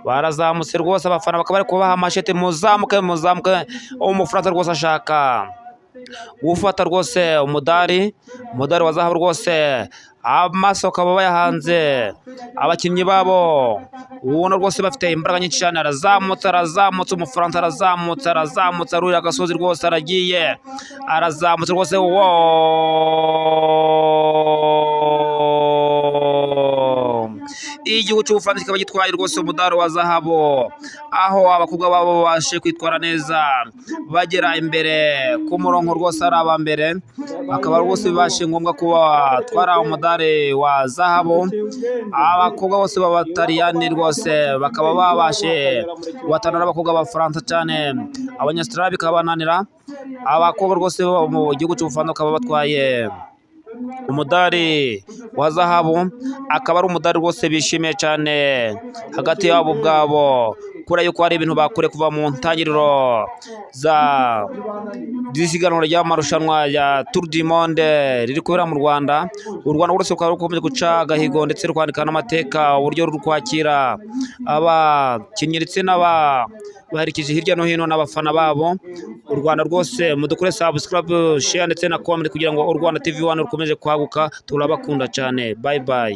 Barazamutse rwose, abafana bakaba bari kubaha amashete: "Muzamuke, muzamuke." Umufaransa rwose ashaka gufata rwose umudari wa zahabu rwose. Amaso bakaba bayahanze abakinnyi babo, ubona rwose bafite imbaraga nyinshi cyane. Arazamutse, arazamutse, Umufaransa arazamutse, arazamutse, arurira agasozi rwose, aragiye, arazamutse rwose. Wo igihugu cy'Ubufaransa kikaba gitwaye rwose umudari wa zahabu, aho abakobwa babo babashe kwitwara neza, bagera imbere ku murongo rwose ari aba mbere, bakaba rwose bibashe ngombwa kuba batwara umudari wa zahabu. Abakobwa bose b'Abataliyani rwose bakaba babashe guhatana n'abakobwa b'Abafaransa cyane, Abanyasitarali bikabananira. Abakobwa rwose bo mu gihugu cy'Ubufaransa bakaba batwaye umudari wa zahabu, akaba ari umudari rwose bishimiye cyane hagati yabo ubwabo, kubera yuko hari ibintu bakure kuva mu ntangiriro za z'isiganwa ry'amarushanwa ya Tour du Monde riri kubera mu Rwanda. U Rwanda rwose rukaba rukomeje guca agahigo ndetse rwandika n'amateka, uburyo ruri kwakira abakinnyi ndetse n'ababaherekeje hirya no hino n'abafana babo. U Rwanda rwose, mudukore subscribe, share ndetse na comment kugira ngo u Rwanda TV 1 rukomeze kwaguka. Turabakunda cyane, bye bye.